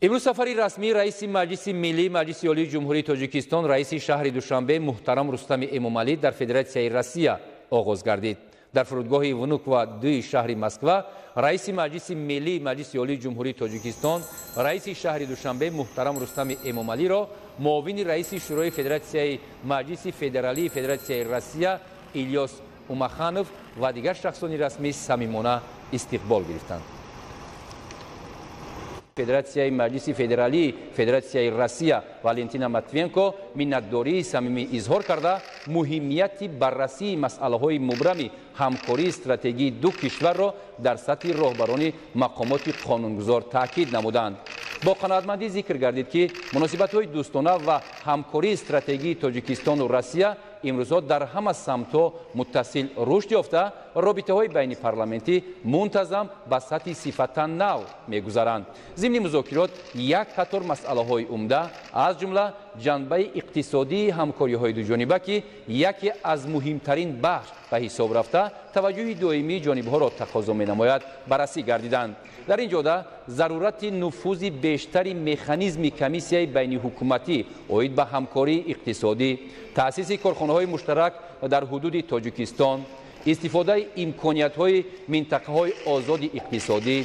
Имрӯз сафари расмии раиси Маҷлиси Миллии Маҷлиси Олии Ҷумҳурии Тоҷикистон, раиси шаҳри Душанбе муҳтарам Рустами Эмомалӣ дар Федератсияи Россия оғоз гардид. Дар фурудгоҳи Внуково дуи шаҳри Москва раиси Маҷлиси Миллии Маҷлиси Олии Ҷумҳурии Тоҷикистон, раиси шаҳри Душанбе муҳтарам Рустами Эмомалиро муовини раиси Шӯрои Федератсияи Маҷлиси Федералии Федератсияи Россия Илёс Умаханов ва дигар шахсони расмӣ самимона истиқбол гирифтанд. Федератсияи Маҷлиси Федералии Федератсияи Россия Валентина Матвиенко миннатдории самимӣ изҳор карда, муҳимияти баррасии масъалаҳои мубрами ҳамкории стратегии ду кишварро дар сатҳи роҳбарони мақомоти қонунгузор таъкид намуданд. Бо қаноатмандӣ зикр гардид, ки муносибатҳои дӯстона ва ҳамкории стратегии Тоҷикистону Россия имрӯзҳо дар ҳама самтҳо муттасил рушд ёфта, робитаҳои байнипарламентӣ мунтазам ба сатҳи сифатан нав мегузаранд. Зимни музокирот як қатор масъалаҳои умда, аз ҷумла ҷанбаи иқтисодии ҳамкориҳои дуҷониба, ки яке аз муҳимтарин бахш ба ҳисоб рафта, таваҷҷӯҳи доимии ҷонибҳоро тақозо менамояд, баррасӣ гардиданд. Дар ин ҷода зарурати нуфузи бештари механизми комиссияи байниҳукуматӣ оид ба ҳамкории иқтисодӣ, таъсиси корхонаҳои муштарак дар ҳудуди Тоҷикистон, истифодаи имкониятҳои минтақаҳои озоди иқтисодӣ,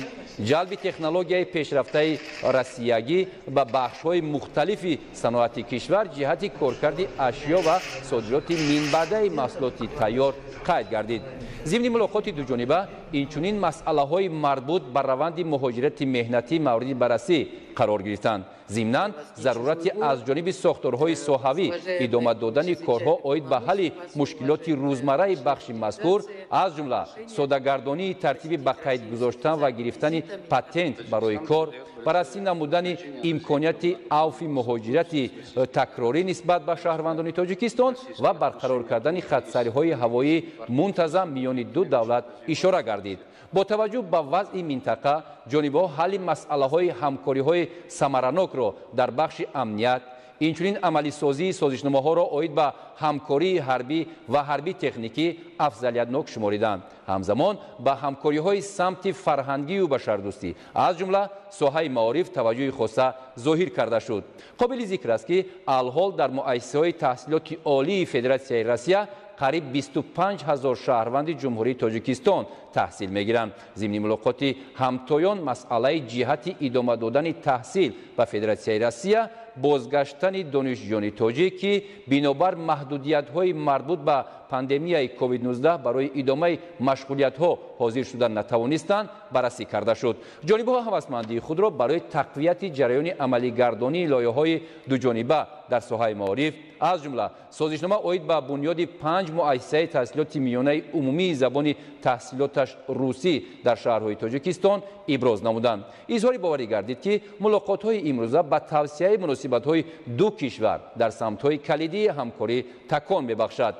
ҷалби технологияи пешрафтаи россиягӣ ба бахшҳои мухталифи саноати кишвар ҷиҳати коркарди ашё ва содироти минбаъдаи маҳсулоти тайёр қайд гардид. Зимни мулоқоти дуҷониба инчунин масъалаҳои марбут ба раванди муҳоҷирати меҳнатӣ мавриди баррасӣ қарор гирифтанд. Зимнан зарурати аз ҷониби сохторҳои соҳавӣ идома додани корҳо оид ба ҳалли мушкилоти рӯзмарраи бахши мазкур, аз ҷумла содагардонии тартиби ба қайд гузоштан ва гирифтани патент барои кор, баррасӣ намудани имконияти авфи муҳоҷирати такрорӣ нисбат ба шаҳрвандони Тоҷикистон ва барқарор кардани хатсайрҳои ҳавоӣ мунтазам миёни ду давлат ишора гардид. Бо таваҷҷӯҳ ба вазъи минтақа, ҷонибҳо ҳалли масъалаҳои ҳамкориҳои самаранокро дар бахши амният, инчунин амалисозии созишномаҳоро оид ба ҳамкории ҳарбӣ ва ҳарбӣ-техникӣ афзалиятнок шумориданд. Ҳамзамон ба ҳамкориҳои самти фарҳангию башардӯстӣ, аз ҷумла соҳаи маориф таваҷҷӯҳи хоса зоҳир карда шуд. Қобили зикр аст, ки алҳол дар муассисаҳои таҳсилоти олии Федератсияи Россия қариб 25 ҳазор шаҳрванди Ҷумҳурии Тоҷикистон таҳсил мегиранд. Зимни мулоқоти ҳамтоён масъалаи ҷиҳати идома додани таҳсил ба Федератсияи Россия, бозгаштани донишҷӯёни тоҷик, ки бинобар маҳдудиятҳои марбут ба пандемияи COVID-19 барои идомаи машғулиятҳо ҳозир шуда натавонистанд, баррасӣ карда шуд. Ҷонибҳо ҳавасмандии худро барои тақвияти ҷараёни амалигардонии лоиҳаҳои дуҷониба дар соҳаи маориф, аз ҷумла созишнома оид ба бунёди 5 муассисаи таҳсилоти миёнаи умумии забони таҳсилоташ русӣ дар шаҳрҳои Тоҷикистон иброз намуданд. Изҳори боварӣ гардид, ки мулоқотҳои имрӯза ба тавсияи муносибатҳои ду кишвар дар самтҳои калидии ҳамкорӣ такон мебахшад.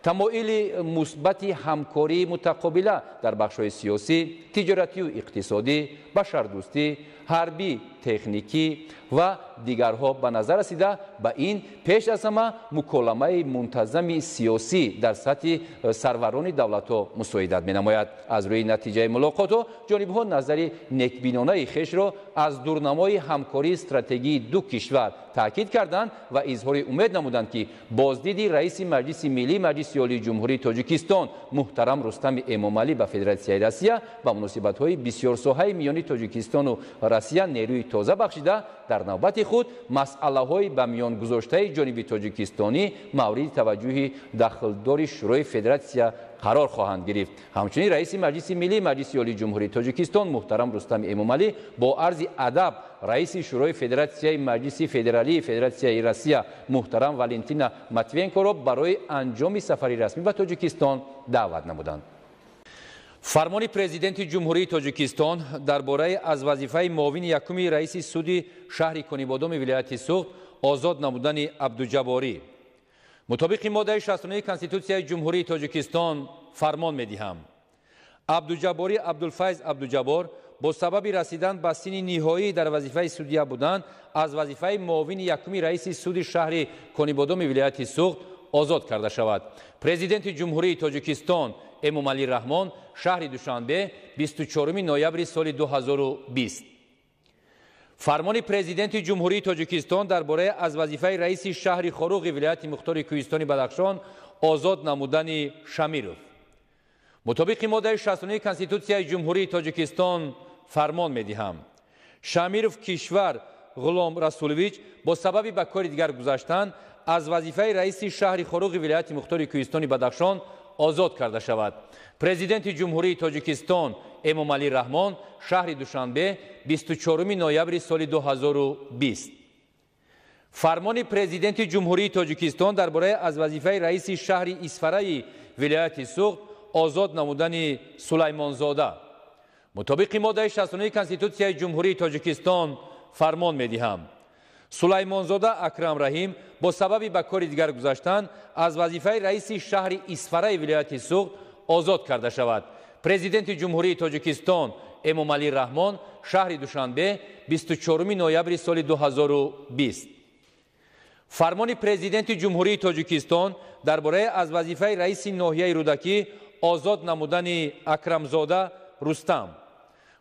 Тамоили мусбати ҳамкории мутақобила дар бахшҳои сиёсӣ, тиҷоратию иқтисодӣ, башардӯстӣ, ҳарбӣ, техникӣ ва дигарҳо ба назар расида, ба ин пеш аз ҳама муколамаи мунтазами сиёсӣ дар сатҳи сарварони давлатҳо мусоидат менамояд. Аз рӯи натиҷаи мулоқотҳо ҷонибҳо назари некбинонаи хешро аз дурнамои ҳамкории стратегии ду кишвар таъкид карданд ва изҳори умед намуданд, ки боздиди раиси Маҷлиси Миллии Маҷлиси Олии Ҷумҳурии Тоҷикистон муҳтарам Рустами Эмомалӣ ба Федератсияи Россия ба муносибатҳои бисёрсоҳаи миёни Тоҷикистону Россия нерӯи тоза бахшида, дар навбати худ масъалаҳои ба миён гузоштаи ҷониби тоҷикистонӣ мавриди таваҷҷӯҳи дахлдори Шӯрои Федератсия қарор хоҳанд гирифт. Ҳамчунин раиси Маҷлиси Миллии Маҷлиси Олии Ҷумҳурии Тоҷикистон муҳтарам Рустами Эмомалӣ бо арзи адаб раиси Шӯрои Федератсияи Маҷлиси Федералии Федератсияи Россия муҳтарам Валентина Матвиенкоро барои анҷоми сафари расмӣ ба Тоҷикистон даъват намуданд. Фармони Президенти Ҷумҳурии Тоҷикистон дар бораи аз вазифаи муовини якуми раиси суди шаҳри Конибодоми вилояти Суғд озод намудани Абдуҷаборӣ. Мутобиқи моддаи 69 Конститутсияи Ҷумҳурии Тоҷикистон фармон медиҳам. Абдуҷаборӣ Абдулфайз Абдуҷабор бо сабаби расидан ба синни ниҳоӣ дар вазифаи судя будан аз вазифаи муовини якуми раиси суди шаҳри Конибодоми вилояти Суғд озод карда шавад. Президенти Ҷумҳурии Тоҷикистон Эмомалӣ Раҳмон, шаҳри Душанбе, 24 ноябри соли 2020. Фармони Президенти Ҷумҳурии Тоҷикистон дар бораи аз вазифаи раиси шаҳри Хоруғи вилояти мухтори Кӯҳистони Бадахшон озод намудани Шамиров. Мутобиқи моддаи 69 Конститутсияи Ҷумҳурии Тоҷикистон фармон медиҳам. Шамиров Кишвар Ғулом Расулович бо сабаби ба кори дигар гузаштан аз вазифаи раиси шаҳри Хоруғи вилояти мухтори Кӯҳистони Бадахшон озод карда шавад. Президенти Ҷумҳурии Тоҷикистон Эмомалӣ Раҳмон, шаҳри Душанбе, 24 ноябри соли 2020. Фармони Президенти Ҷумҳурии Тоҷикистон дар бораи аз вазифаи раиси шаҳри Исфараи вилояти Суғд озод намудани Сулаймонзода. Мутобиқи моддаи 69 Конститутсияи Ҷумҳурии Тоҷикистон фармон медиҳам. Сулаймонзода Акрам Раҳим бо сабаби ба кори дигар гузаштан аз вазифаи раиси шаҳри Исфараи вилояти Суғд озод карда шавад. Президенти Ҷумҳурии Тоҷикистон Эмомалӣ Раҳмон, шаҳри Душанбе, 24 ноябри соли 2020. Фармони Президенти Ҷумҳурии Тоҷикистон дар бораи аз вазифаи раиси ноҳияи Рӯдакӣ озод намудани Акрамзода Рустам.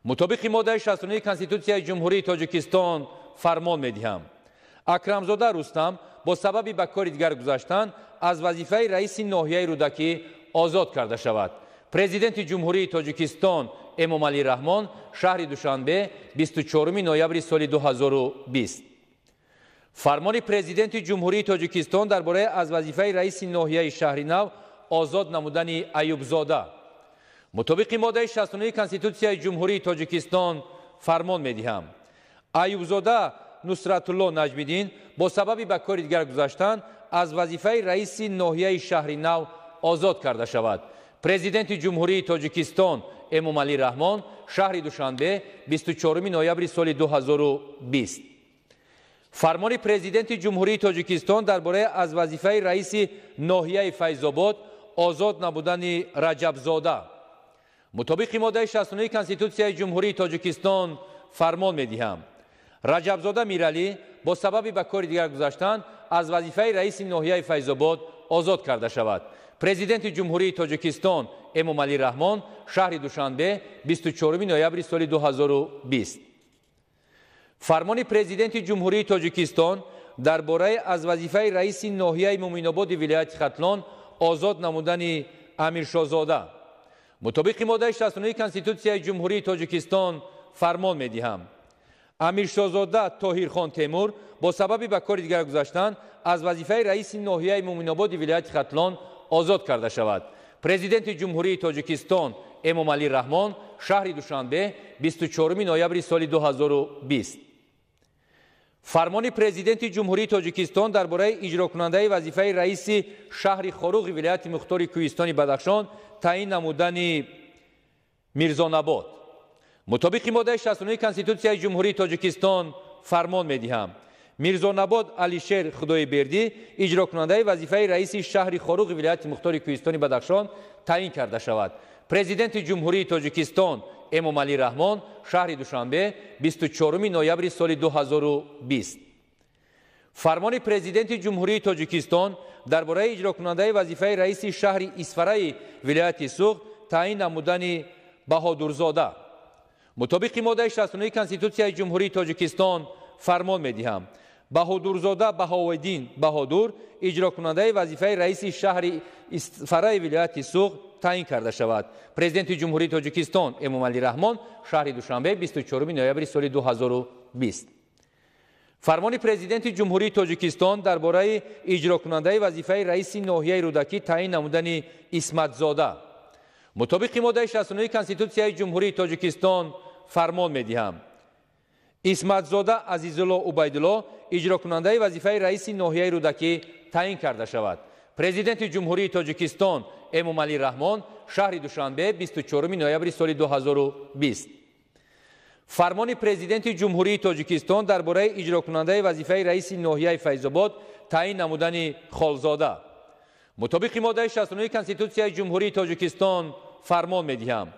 Мутобиқи моддаи 69 Конститутсияи Ҷумҳурии Тоҷикистон фармон медиҳам. Акрамзода Рустам бо сабаби ба кори дигар гузаштан аз вазифаи раиси ноҳияи Рӯдакӣ озод карда шавад. Президенти Ҷумҳурии Тоҷикистон Эмомалӣ Раҳмон, шаҳри Душанбе, 24 ноябри соли 2020. Фармони Президенти Ҷумҳурии Тоҷикистон дар бораи аз вазифаи раиси ноҳияи Шаҳринав озод намудани Аюбзода. Мутобиқи моддаи 69 Конститутсияи Ҷумҳурии Тоҷикистон фармон медиҳам. Аюбзода Нусратулло Наҷмиддин бо сабаби ба кори дигар гузаштан аз вазифаи раиси ноҳияи Шаҳринав озод карда шавад. Президенти Ҷумҳурии Тоҷикистон Эмомалӣ Раҳмон, шаҳри Душанбе, 24 ноябри соли 2020. Фармони Президенти Ҷумҳурии Тоҷикистон дар бораи аз вазифаи раиси ноҳияи Файзобод озод намудани Раҷабзода. Мутобиқи моддаи 69 Конститутсияи Ҷумҳурии Тоҷикистон фармон медиҳам. Раҷабзода Миралӣ бо сабаби ба кори дигар гузаштан аз вазифаи раиси ноҳияи Файзобод озод карда шавад. Президенти Ҷумҳурии Тоҷикистон Эмомалӣ Раҳмон, шаҳри Душанбе, 24 ноябри соли 2020. Фармони Президенти Ҷумҳурии Тоҷикистон дар бораи аз вазифаи раиси ноҳияи Муминободи вилояти Хатлон озод намудани Амиршозода. Мутобиқи моддаи 69 Конститутсияи Ҷумҳурии Тоҷикистон фармон медиҳам. Амиршозода Тоҳирхон Темур бо сабаби ба кори дигар гузаштан аз вазифаи раиси ноҳияи Муминободи вилояти Хатлон озод карда шавад. Президенти Ҷумҳурии Тоҷикистон Эмомалӣ Раҳмон, шаҳри Душанбе, 24 ноябри соли 2020. Фармони Президенти Ҷумҳурии Тоҷикистон дар бораи иҷрокунандаи вазифаи раиси шаҳри Хоруғи вилояти мухтори Кӯҳистони Бадахшон таъин намудани Мирзонабод. Мутобиқи моддаи 69 Конститутсияи Ҷумҳурии Тоҷикистон фармон медиҳам. Мирзонабод Алишер Худоибердӣ иҷрокунандаи вазифаи раиси шаҳри Хоруғи вилояти мухтори Кӯҳистони Бадахшон таъин карда шавад. Президенти Ҷумҳурии Тоҷикистон Эмомалӣ Раҳмон, шаҳри Душанбе, 24 ноябри соли 2020. Фармони Президенти Ҷумҳурии Тоҷикистон дар бораи иҷрокунандаи вазифаи раиси шаҳри Исфараи вилояти Суғд таъин намудани Баҳодурзода. Мутобиқи моддаи 69 Конститутсияи Ҷумҳурии Тоҷикистон фармон медиҳам. Баҳодурзода Баҳовиддин Баҳодур иҷрокунандаи вазифаи раиси шаҳри Исфараи вилояти Суғд таъин карда шавад. Президенти Ҷумҳурии Тоҷикистон Эмомалӣ Раҳмон, шаҳри Душанбе, 24 ноябри соли 2020. Фармони Президенти Ҷумҳурии Тоҷикистон дар бораи иҷрокунандаи вазифаи раиси ноҳияи Рӯдакӣ таъин намудани Исматзода. Мутобиқи моддаи 69 Конститутсияи Ҷумҳурии Тоҷикистон фармон медиҳам. Исматзода Азизулло Убайдулло иҷрокунандаи вазифаи раиси ноҳияи Рӯдакӣ таъин карда шавад. Президенти Ҷумҳурии Тоҷикистон Эмомалӣ Раҳмон, шаҳри Душанбе, 24 ноябри соли 2020. Фармони Президенти Ҷумҳурии Тоҷикистон дар бораи иҷрокунандаи вазифаи раиси ноҳияи Файзобод таъин намудани Холзода. Мутобиқи моддаи 69 Конститутсияи Ҷумҳурии Тоҷикистон фармон медиҳам.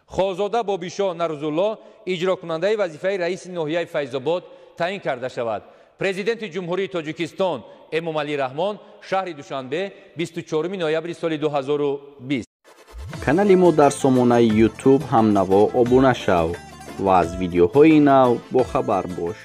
Холзода Бобишо Нарузулло иҷрокунандаи вазифаи раиси ноҳияи Файзобод таъин карда шавад. Президенти Ҷумҳурии Тоҷикистон Эмомалӣ Раҳмон, шаҳри Душанбе, 24 ноябри соли 2020. Канали мо дар сомонаи YouTube ҳамнаво обуна шав. Ва аз видеоҳои нав бохабар бош.